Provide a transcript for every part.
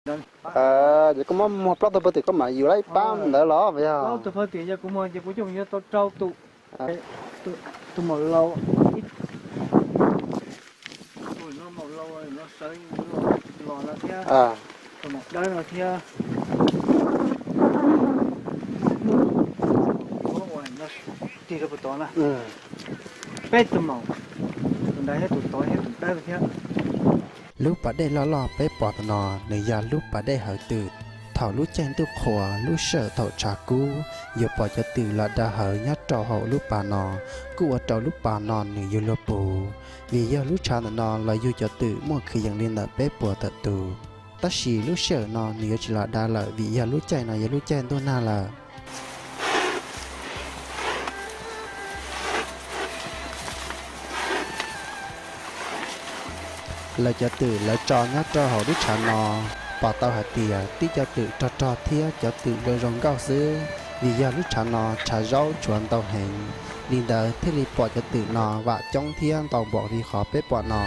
Ces koj muab muag plaub tug pawg twm koj mam yus laib pab ntawd los yog? Plaub tug pawg twm yog kuv muag ces kuv coj mus yuav tau rau tus, tus maum laus, tus maum laus no sawv los no thiab, tus maum dawb no thiab, tig rau puag tod na, peb tus maum, tus ntawd thiab tus tod thiab tus dawb thiab. Lub pas dej loj loj peb pom tam no nws yog lub pas dej hawv twm. Thaum lub caij ntuj qhua lub sij hawm thaum tshav kub yuav pom cov twm los da hawv nyob rau hauv lub pas no, kuj ua rau lub pas no nws yuav luag puv, vim yog lub tshav ntawm no los yug cov twm muaj kwv yees li ntawm peb puas tawm tus. Tab sis lub sij hawm no nws yuav tsis los da lawm vim yog lub caij no yog lub caij ntuj nag lawm. Lawv cov twm lawv tso nyob rau hauv lub tshav no, pom tau hais tias tib cov twm rog rog thiab cov twm zoo zoo nkauj xwb, vim yog lub tshav no tshav zaub tshuav ntau heev, li ntawd thiaj li pom cov twm no vam coob thiab ntau npaum li qhov peb pom no.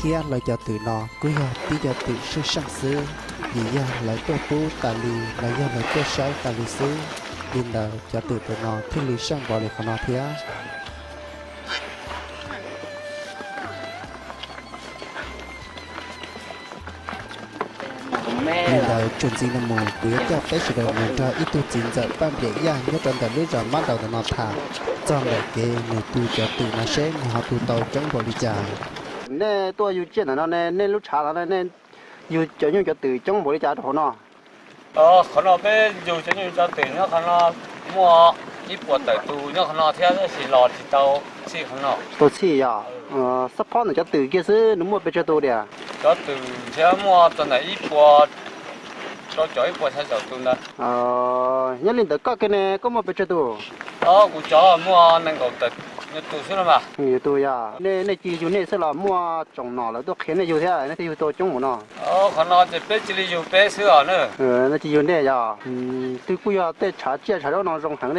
Thiab lawv cov twm no kuj yog tib cov twm seej seej xwb, vim yog lawv tuaj pub tas li los yog lawv tuaj saib tas li xwb, li ntawd cov twm ntawm no thiaj li seej npaum li qhov no thiab. Li ntawd txuas ntxiv no mus kuv yuav coj peb sawv daws mus nrog ib tug txiv ntxawm Paj Npliam Yaj nyob rau ntawm lub zos Mab Daus ntawm no tham txog ntawm kev nws tu cov twm no seb nws ho tu tau coob npaum li cas. Nej tuaj yug tsiaj ntawm no ne, nej lub tshav no ne, nej yug cov nyuj cov twm coob npaum li cas rau hauv no? Qhov no peb yug cov nyuj cov twm nyob qhov no muaj ib puas tawm tus nyob qhov no thiab tab sis los tsis tau txhij qhov no. Tau txhij yog? Xab phob ntawm cov twm kiag xwb nws muaj pes tsawg tus diam? Cov twm nrhiav muaj txog ntawm ib puas rau caum ib puas xya caum tus ntawd. Nyob li ntawm koj kiag ne koj muaj pes tsawg tus? Kuv cov muaj nees nkaum tawm tus xwb no mas. Nees nkaum tus yog? Nej cia li yug nej xwb los muaj tsoom nom lawv tuaj qhia nej yug thiab nej thiaj yug tau coob mus no? Qhov no ces peb cia li yug peb xwb os na. Nej cia li yug nej yog? Twb kuj yog tej tshav tsiaj tshav zaub no zoo heev ne.